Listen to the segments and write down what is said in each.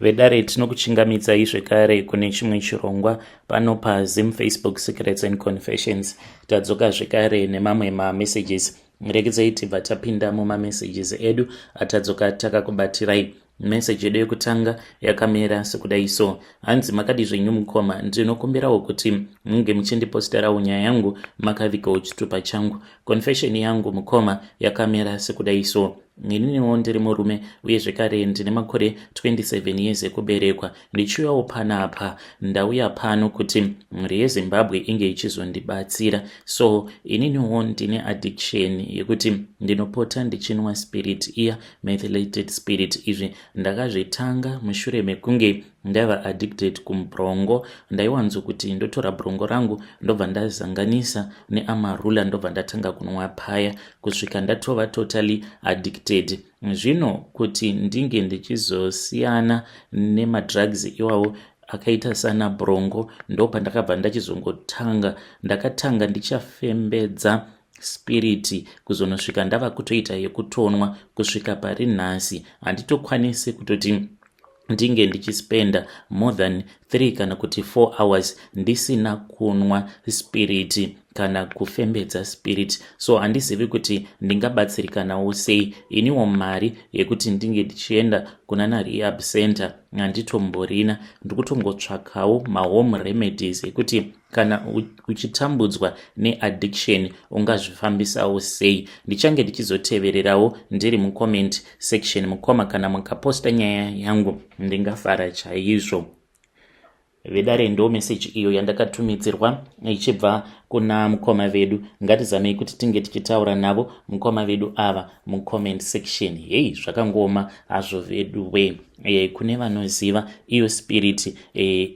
Vedare, tinokuchingamidzai zvekare kune chimwe chirongwa pano paZim Facebook Secrets and Confessions. Tadzoka zvekare nemamwe mamessages. Regedzai tibva tapinda mumamessages edu atadzoka takakubatirai. Meseji yedu yekutanga yakamira sekudai so. Hanzi, "Makadi zvenyu mukoma? Ndinokumbirawo kuti munge muchindiposterawo nyaya yangu makavigawo chitupa changu. Confession yangu, mukoma, yakamira sekudai so. Ininiwo ndiri murume uye zvekare ndine makore 27 years ekuberekwa. Ndichiuyawo panapa, ndauya pano kuti mhuri yeZimbabwe inge ichizondibatsira. So ininiwo ndine addiction yekuti ndinopota ndichinwa spirit iya, methylated spirit. Izvi ndakazvitanga mushure mekunge ndava addicted kumubrongo. Ndaiwanzokuti ndotora brongo rangu, ndobva ndazanganisa neAmarula, ndobva ndatanga kunwa paya kusvika ndatova totally addicted. Zvino kuti ndinge ndichizosiyana nemadrugs iwawo akaita sana brongo, ndo pandakabva ndachizongotanga. Ndakatanga ndichafembedza spiriti kuzonosvika ndava kutoita yekutonwa. Kusvika pari nhasi handitokwanisi kutoti ndinge ndichispenda more than 3 kana kuti 4 hours ndisina kunwa spiriti kana kufembedza spirit. So handizivi kuti ndingabatsirikanawo sei. Iniwo mari yekuti ndinge ndichienda kuna narehab center handitomborina. Ndikutongotsvakawo mahome remedies ekuti kana uchitambudzwa neaddiction ungazvifambisawo sei. Ndichange ndichizotevererawo ndiri mucomment section. Mukoma, kana mukaposta nyaya yangu ndingafara chaizvo." Vedare, ndo meseji iyo yandakatumidzirwa ichibva kuna mukoma vedu. Ngatizamei kuti tinge tichitaura navo mukoma vedu ava mucomment section. Hei, zvakangoma hazvo vedu we. Kune vanoziva iyo spirit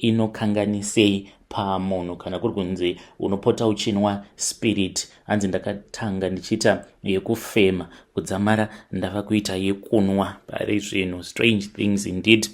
inokanganisei pamunhu kana kuri kunzi unopota uchinwa spirit? Hanzi, "Ndakatanga ndichiita yekufema, kudzamara ndava kuita yekunwa pari zvinhu." Strange things indeed,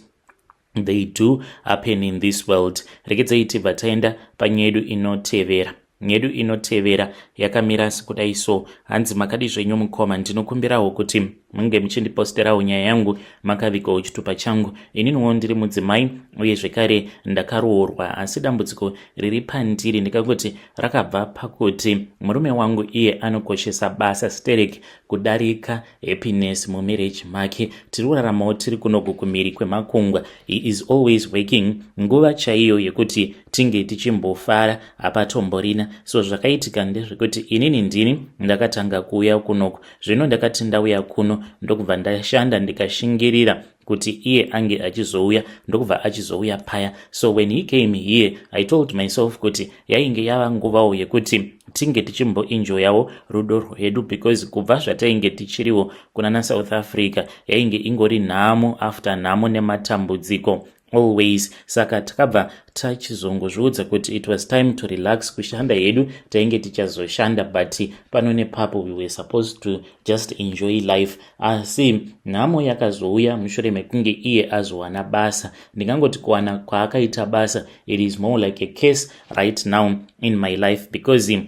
they do happen in this world. Regedzai tibva taenda panyaya yedu inotevera. Nyedu inotevera yakamira sekudai so. Hanzi, "Makadi zvenyu mukoma? Ndinokumbirawo kuti munge muchindiposterawo nyaya yangu makavigawo chitupa changu. Ininiwo ndiri mudzimai uye zvekare ndakaroorwa, asi dambudziko riri pandiri ndikangoti rakabva pakuti murume wangu iye anokoshesa basa sterek kudarika happiness mumarriage make. Tiri kuraramawo tiri kunoku kumhiri kwemakungwa. He is always working. Nguva chaiyo yekuti tinge tichimbofara hapatomborina. So zvakaitika ndezvekuti inini ndini ndakatanga kuuya kunoku. Zvino ndakati ndauya kuno, ndokubva ndashanda ndikashingirira kuti iye ange achizouya, ndokubva achizouya paya. So when he came here, I told myself kuti yainge yava nguvawo yekuti tinge tichimboenjoyawo rudo rwedu, because kubva zvatainge tichiriwo kuna naSouth Africa yainge ingori nhamo after nhamo nematambudziko always. Saka takabva tachizongozviudza kuti it was time to relax. Kushanda hedu tainge tichazoshanda, but pano nepapo we were supposed to just enjoy life. Asi nhamo yakazouya mushure mekunge iye azowana basa. Ndingangoti kuwana kwaakaita basa, it is more like a case right now in my life, because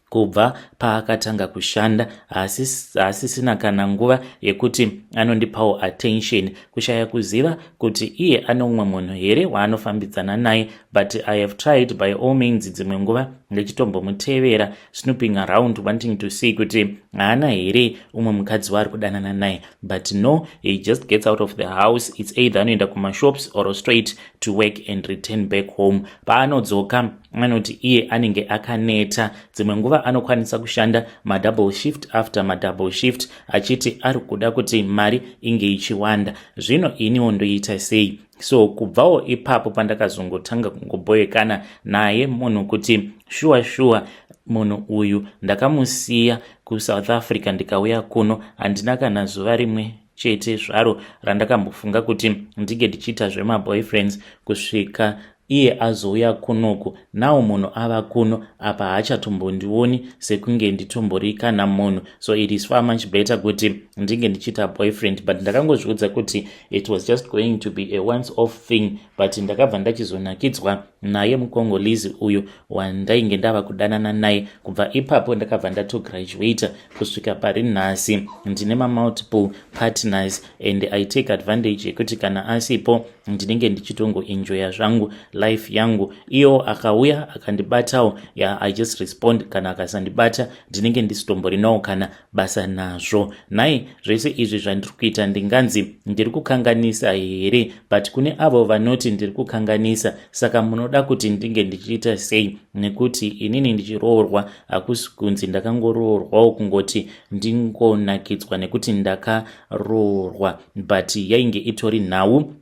kubva paakatanga kushanda haasisina kana nguva yekuti anondipawo attention. Kushaya kuziva kuti iye ane umwe munhu here waanofambidzana naye, but I have tried by all means. Dzimwe nguva ndichitombomutevera, snooping around, wanting to see kuti haana here umwe mukadzi waari kudanana naye, but no, he just gets out of the house. It's either anoenda kumashops or straight to work and return back home. Paanodzoka anoti iye anenge akaneta. Dzimwe nguva anokwanisa kushanda madouble shift after madouble shift, achiti ari kuda kuti mari inge ichiwanda. Zvino iniwo ndoita sei? So kubvawo ipapo pandakazongotanga kungobhoyekana naye munhu kuti shuwa shuwa munhu uyu ndakamusiya kuSouth Africa ndikauya kuno, handina kana zuva rimwe chete zvaro randakambofunga kuti ndinge ndichiita zvemaboyfriends kusvika Iye azouya kunoku now munhu ava kuno apa haachatombondioni sekunge nditombori kana munhu. So it is far much better kuti ndinge ndichiita boyfriend, but ndakangozviudza kuti it was just going to be a once off thing, but ndakabva ndachizonakidzwa naye muCongolese uyu wandainge ndava kudanana naye. Kubva ipapo ndakabva ndatograduata kusvika pari nhasi. Ndine mamultiple partners and I take advantage yekuti kana asipo ndinenge ndichitongoenjoya zvangu life yangu. Iyo akauya akandibatawo, ya, I just respond. Kana akasandibata, ndinenge ndisitomborinawo kana basa nazvo. Nhai, zvese izvi zvandiri kuita, ndinganzi ndiri kukanganisa here? But kune avo vanoti ndiri kukanganisa, saka munoda kuti ndinge ndichiita sei? Nekuti inini ndichiroorwa, hakusi kunzi ndakangoroorwawo kungoti ndingonakidzwa nekuti ndakaroorwa, but yainge itori nhau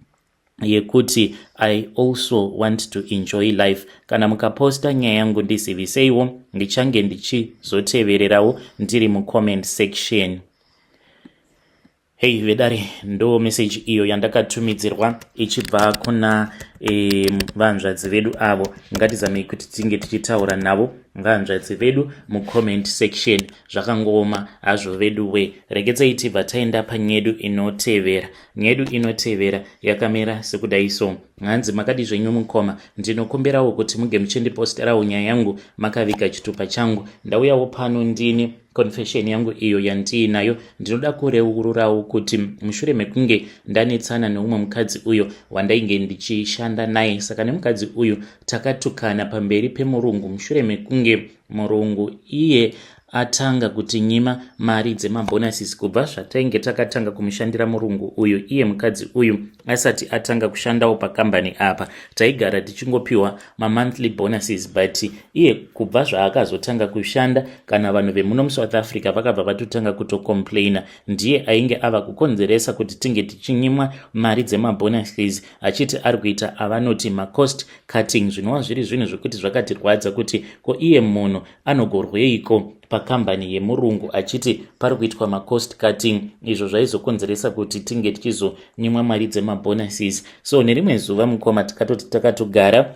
yekuti I also want to enjoy life. Kana mukaposta nyaya yangu, ndiziviseiwo, ndichange ndichizotevererawo ndiri mucomment section. Hei vedare, ndo meseji iyo yandakatumidzirwa ichibva kuna vanzvadzi vedu avo. Ngatizamei kuti tinge tichitaura navo vanzvadzi vedu mucomment section. Zvakangooma hazvo vedu we. Regedzai tibva taenda panyedu inotevera. Nyedu inotevera yakamira sekudai so. Hanzi, "Makadi zvenyu mukoma? Ndinokumbirawo kuti muge muchindiposterawo nyaya yangu makaviga chitupa changu. Ndauyawo pano ndini confession yangu iyo yandiinayo. Ndinoda kureururawo kuti mushure mekunge ndanetsana neumwe mukadzi uyo wandainge ndichishanda naye, saka nemukadzi uyu takatukana pamberi pemurungu mushure mekunge murungu iye atanga kutinyima mari dzemabonuses. Kubva zvatainge takatanga kumushandira murungu uyu, iye mukadzi uyu asati atanga kushandawo pakambani apa, taigara tichingopiwa mamonthly bonuses, but iye kubva zvaakazotanga kushanda, kana vanhu vemuno muSouth Africa vakabva vatotanga kutocomplaina. Ndiye ainge ava kukonzeresa kuti tinge tichinyimwa mari dzemabonuses, achiti ari kuita avanoti macost cutting, zvinova zviri zvinhu zvekuti zvakatirwadza kuti ko iye munhu anogorweiko pakambani yemurungu achiti pari kuitwa macost cutting, izvo zvaizokonzeresa kuti tinge tichizonyimwa mari dzemabonuses. So nerimwe zuva mukoma, takatoti takatogara,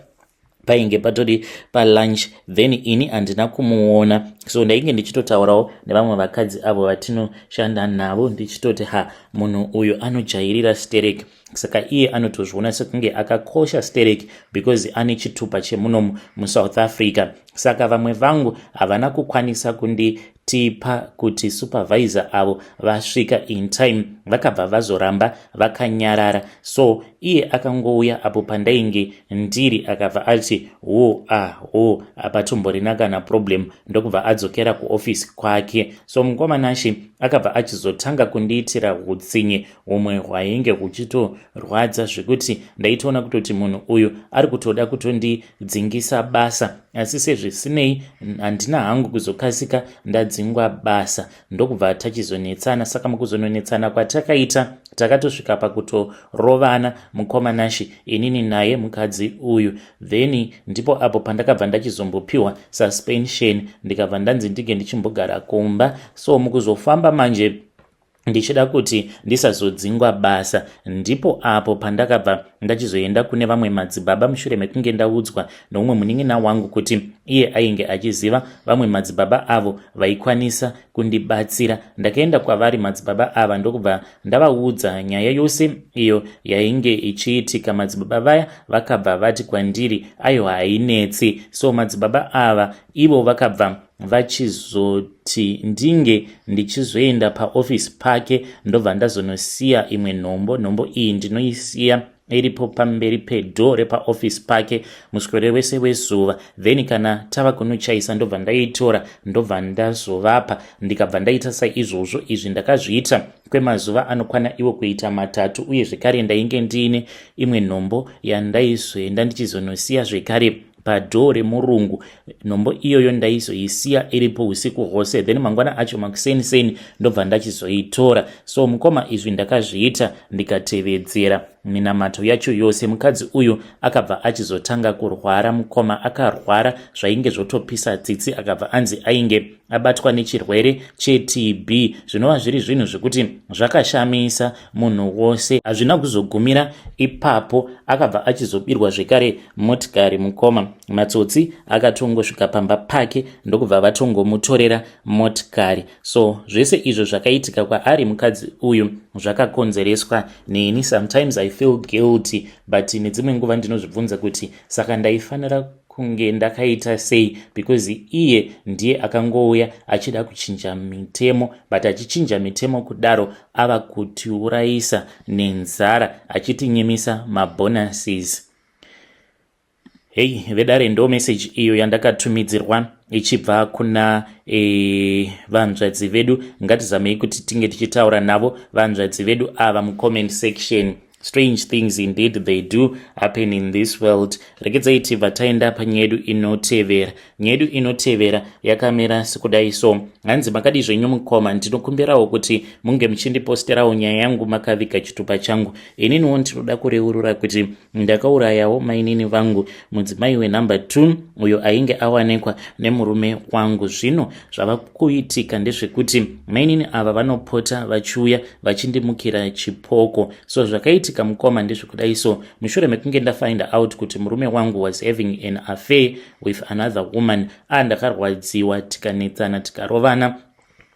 painge patori palunch, then ini handina kumuona. So ndainge ndichitotaurawo nevamwe vakadzi avo vatinoshanda navo, ndichitoti, 'Ha, munhu uyu anojairira sterek, saka iye anotozviona sekunge akakosha sterek because ane chitupa chemunomu muSouth Africa.' Saka vamwe vangu havana kukwanisa kunditipa kuti supervisor avo vasvika in time, vakabva vazoramba vakanyarara. So iye akangouya apo pandainge ndiri, akabva ati, 'Ho a ah, ho, hapatomborina kana problem,' ndokubva adzokera kuofisi kwake. So mukomanashi akabva achizotanga kundiitira utsinye humwe hwainge huchitorwadza, zvekuti ndaitoona kutoti munhu uyu ari kutoda kutondidzingisa basa. Asi sezvisinei, handina hangu kuzokasika ndadzingwa basa, ndokubva tachizonetsana. Saka mukuzononetsana kwatakaita, takatosvika pakutorovana mukomanashi, inini naye mukadzi uyu. Then ndipo apo pandakabva ndachizombopiwa suspension, ndikabva ndanzi ndinge ndichimbogara kumba. So mukuzofamba manje, ndichida kuti ndisazodzingwa basa, ndipo apo pandakabva ndachizoenda kune vamwe madzibaba mushure mekunge ndaudzwa noumwe munin'ina wangu kuti iye ainge achiziva vamwe madzibaba avo vaikwanisa kundibatsira. Ndakaenda kwavari madzibaba ava, ndokubva ndavaudza nyaya yose iyo yainge ichiitika. Madzibaba vaya vakabva vati kwandiri, 'Aiwa, hainetsi.' So madzibaba ava ivo vakabva vachizoti ndinge ndichizoenda paofisi pake, ndobva ndazonosiya imwe nhombo. Nhombo iyi ndinoisiya iripo pamberi pedoor repaofisi pake muswere wese wezuva. Then kana tava kunochaisa, ndobva ndaitora, ndobva ndazovapa. Ndikabva ndaita saizvozvo. Izvi ndakazviita kwemazuva anokwana iwo kuita 3. Uye zvekare ndainge ndiine imwe nhombo yandaizoenda ndichizonosiya zvekare padoor remurungu. Nhombo iyoyo ndaizoisiya iripo usiku hwose, then mangwana acho makuseniseni ndobva ndachizoitora. So mukoma, izvi ndakazviita, ndikatevedzera minamato yacho yose. Mukadzi uyu akabva achizotanga kurwara mukoma. Akarwara zvainge zvotopisa tsitsi. Akabva anzi ainge abatwa nechirwere cheTB, zvinova zviri zvinhu zvekuti zvakashamisa munhu wose. Hazvina kuzogumira ipapo, akabva achizobirwa zvekare motikari. Mukoma, matsotsi akatongosvika pamba pake ndokubva vatongomutorera motikari. So zvese izvo zvakaitika kwaari mukadzi uyu zvakakonzereswa neni. Sometimes I feel guilty, but nedzimwe nguva ndinozvibvunza kuti saka ndaifanira kunge ndakaita sei, because iye ndiye akangouya achida kuchinja mitemo, but achichinja mitemo kudaro ava kutiurayisa nenzara, achitinyimisa mabonuses. Hei vedare, ndo message iyo yandakatumidzirwa ichibva kuna vanzvadzi vedu. Ngatizamei kuti tinge tichitaura navo vanzvadzi vedu ava mucomment section. Strange things indeed, they do happen in this world. Regedzai tibva taenda panyaya yedu inotevera. Nyaya yedu inotevera yakamira sekudai so. Hanzi, "Makadi zvenyu mukoma? Ndinokumbirawo kuti munge muchindiposterawo nyaya yangu makaviga chitupa changu. Ininiwo ndinoda kureurura kuti ndakaurayawo mainini vangu, mudzimai wenumber 2 uyo ainge awanikwa nemurume wangu. Zvino zvava kuitika ndezvekuti mainini ava vanopota vachiuya vachindimukira chipoko. So zvakaitika, mukoma, ndezvekudai so. Mushure mekunge ndafind out kuti murume wangu was having an affair with another woman, ndakarwadziwa, tikanetsana, tikarovana,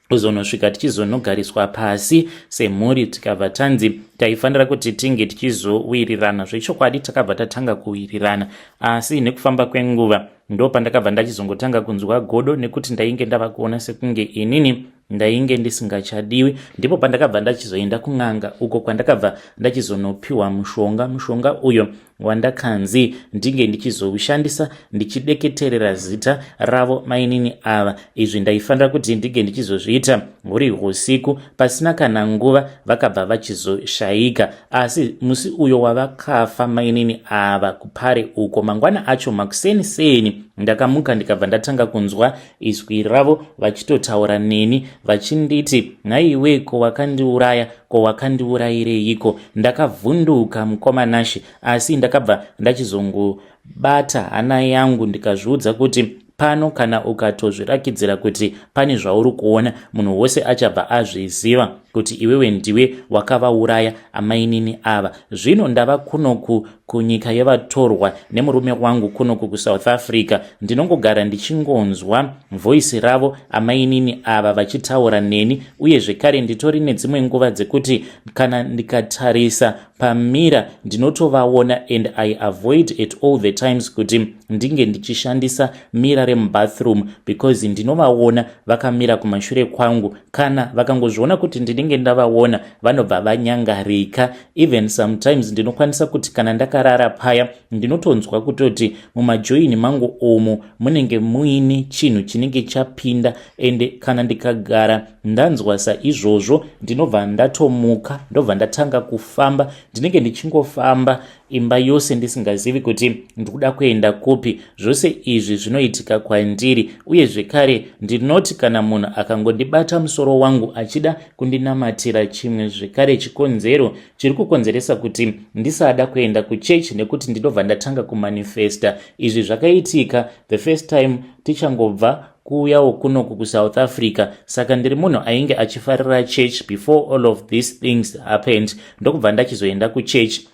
kuzonosvika tichizonogariswa pasi semhuri, tikabva tanzi taifanira kuti tinge tichizowirirana. Zvechokwadi takabva tatanga kuwirirana, asi nekufamba kwenguva ndo pandakabva ndachizongotanga kunzwa godo, nekuti ndainge ndava kuona sekunge inini ndainge ndisingachadiwi. Ndipo pandakabva ndachizoenda kun'anga, uko kwandakabva ndachizonopiwa mushonga, mushonga uyo wandakanzi ndinge ndichizoushandisa ndichideketerera zita ravo mainini ava. Izvi ndaifanira kuti ndinge ndichizozviita huri usiku. Pasina kana nguva vakabva vachizoshayika. Asi musi uyo wavakafa mainini ava kupare uko, mangwana acho makuseni seni ndakamuka, ndikabva ndatanga kunzwa izwi ravo vachitotaura neni vachinditi, 'Nhaiwe, ko wakandiuraya? Ko wakandiurayireiko?' Ndakavhunduka, mukoma Nashe, asi ndakabva ndachizongobata hana yangu, ndikazviudza kuti pano kana ukatozvirakidzira kuti pane zvauri kuona, munhu wose achabva azviziva kuti iwewe ndiwe wakavauraya amainini ava. Zvino ndava kunoku kunyika yevatorwa nemurume wangu kunoku kuSouth Africa. Ndinongogara ndichingonzwa voice ravo amainini ava vachitaura neni. Uye zvekare nditori nedzimwe nguva dzekuti kana ndikatarisa pamirror ndinotovaona, and I avoid at all the times kuti ndinge ndichishandisa mirror remubathroom, because ndinovaona vakamira kumashure kwangu. Kana vakangozviona kuti ndinenge ndavaona, vanobva vanyangarika. Even sometimes ndinokwanisa kuti kana ndakarara paya, ndinotonzwa kutoti mumajoini mangu umu munenge muine chinhu chinenge chapinda. Ende kana ndikagara ndanzwa saizvozvo, ndinobva ndatomuka, ndobva ndatanga kufamba. Ndinenge ndichingofamba imba yose ndisingazivi kuti ndikuda kuenda kupi. Zvose izvi zvinoitika kwandiri. Uye zvekare ndinoti kana munhu akangondibata musoro wangu achida kundinamatira, chimwe zvekare chikonzero chiri kukonzeresa kuti ndisada kuenda kuchechi nekuti ndinobva ndatanga kumanifesta. Izvi zvakaitika the first time tichangobva kuuyawo kunoku kuSouth Africa. Saka ndiri munhu ainge achifarira church before all of these things happened, ndokubva ndachizoenda kuchechi.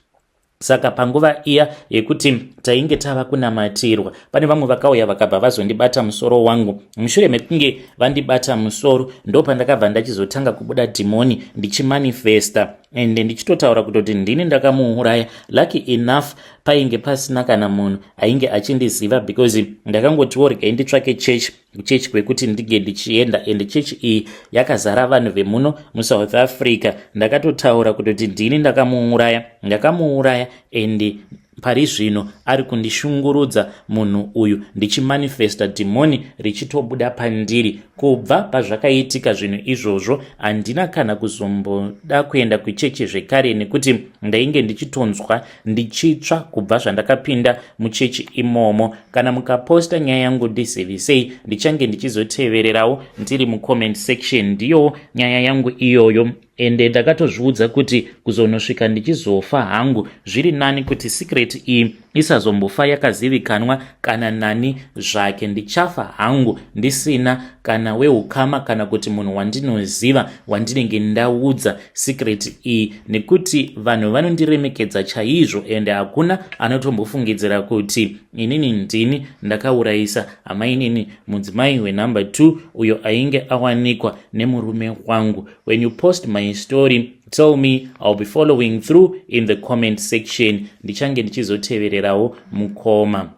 Saka panguva iya yekuti tainge tava kunamatirwa, pane vamwe vakauya vakabva vazondibata musoro wangu. Mushure mekunge vandibata musoro, ndo pandakabva ndachizotanga kubuda dhimoni ndichimanifesta, ende ndichitotaura kutoti ndini ndakamuuraya. Lucky enough painge pasina kana munhu ainge achindiziva, because ndakangotiwo regai nditsvake church, kuchechi kwekuti ndinge ndichienda, ende chechi iyi yakazara vanhu vemuno muSouth Africa. Ndakatotaura kutoti ndini ndakamuuraya, ndakamuuraya, ende pari zvino ari kundishungurudza munhu uyu, ndichimanifesta dhimoni richitobuda pandiri. Kubva pazvakaitika zvinhu izvozvo, handina kana kuzomboda kuenda kuchechi zvekare, nekuti ndainge ndichitonzwa ndichitsva kubva zvandakapinda muchechi imomo. Kana mukaposta nyaya yangu, ndizivisei, ndichange ndichizotevererawo ndiri mucomment section. Ndiyo nyaya yangu iyoyo, ende ndakatozviudza kuti kuzonosvika ndichizofa hangu, zviri nani kuti secret iyi Isazombofa yakazivikanwa kana nani zvake. Ndichafa hangu ndisina kana weukama kana kuti munhu wandinoziva wandinenge ndaudza secret iyi, nekuti vanhu vanondiremekedza chaizvo, ende hakuna anotombofungidzira kuti inini ndini ndakaurayisa amainini, mudzimai wenumber 2 uyo ainge awanikwa nemurume wangu. When you post my story, tell me. I'll be following through in the comment section. Ndichange ndichizotevererawo mukoma.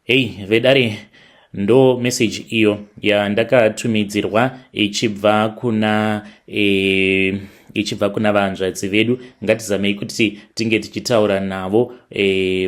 Hei vedare, ndo message iyo yandakatumidzirwa ichibva kuna vahanzvadzi vedu. Ngatizamei kuti tinge tichitaura navo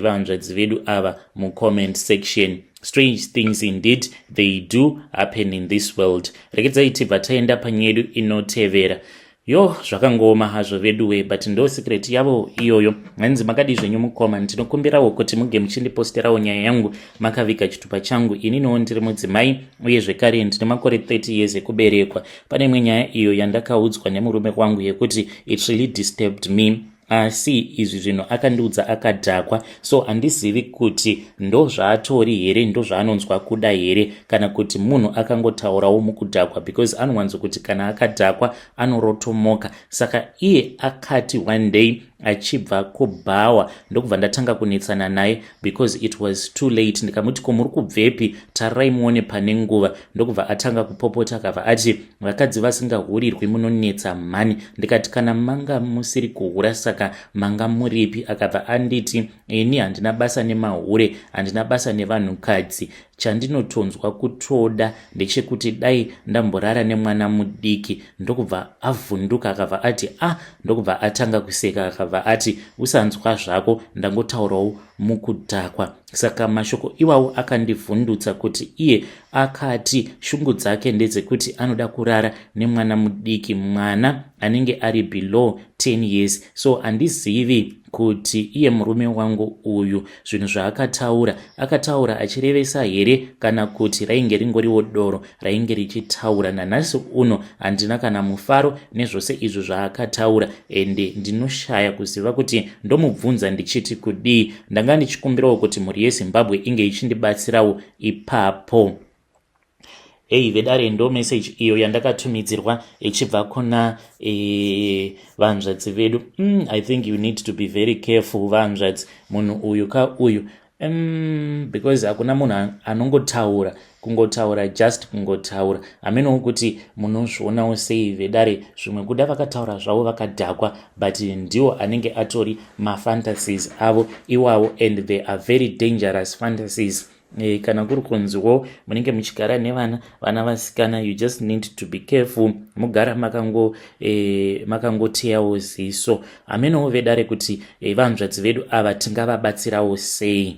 vahanzvadzi vedu ava mucomment section. Strange things indeed, they do happen in this world. Rekedzai tibva taenda panyedu inotevera. Yo, zvakangooma hazvo veduwe, but ndo secret yavo iyoyo. Hanzi, "Makadi zvenyu mukoma? Ndinokumbirawo kuti muge muchindiposterawo nyaya yangu makaviga chitupa changu. Ininiwo ndiri mudzimai uye zvekare ndine makore 30 years ekuberekwa. Pane imwe nyaya iyo yandakaudzwa nemurume wangu yekuti it really disturbed me, asi izvi zvinhu akandiudza akadhakwa, so handizivi kuti ndo zvaatori here, ndo zvaanonzwa kuda here, kana kuti munhu akangotaurawo mukudhakwa, because anowanzokuti kana akadhakwa anorotomoka. Saka iye akati one day achibva kubhawa, ndokubva ndatanga kunetsana naye because it was too late. Ndikamuti, 'Ko muri kubvepi? Tarirai muone pane nguva.' Ndokubva atanga kupopota, akabva ati, 'Vakadzi vasingahurirwi munonetsa mhani.' Ndikati, 'Kana manga musiri kuhura, saka manga muripi?' Akabva anditi, 'Ini handina basa nemahure, handina basa nevanhukadzi. Chandinotonzwa kutoda ndechekuti dai ndamborara nemwana mudiki.' Ndokubva avhunduka, akabva ati, 'A ah,' ndokubva atanga kuseka, akabva ati, 'Usanzwa zvako, ndangotaurawo mukudhakwa.' Saka mashoko iwawo akandivhundutsa kuti iye akati shungu dzake ndedzekuti anoda kurara nemwana mudiki, mwana anenge ari below 10 years. So handizivi kuti iye murume wangu uyu zvinhu zvaakataura, akataura achirevesa here, kana kuti rainge ringoriwo doro rainge richitaura. Nanhasi uno handina kana mufaro nezvose izvo zvaakataura, ende ndinoshaya kuziva kuti ndomubvunza ndichiti kudii. Ndanga ndichikumbirawo kuti mhuri yeZimbabwe inge ichindibatsirawo ipapo." Hei vedare, ndo message iyo yandakatumidzirwa ichibva kuna vanzvadzi vedu. I think you need to be very careful, vanzvadzi. Munhu uyu ka uyu, because hakuna munhu anongotaura kungotaura, just kungotaura. Hamenowo kuti munozvionawo sei vedare. Zvimwe kuda vakataura zvavo vakadhakwa, but ndiwo anenge atori mafantasies avo iwawo, and they are very dangerous fantasies. Kana kuri kunziwo munenge muchigara nevana, vana vasikana, you just need to be careful, mugara makangoteyawo ziso. Hamenowo vedare kuti vanzvadzi vedu ava tingavabatsirawo sei.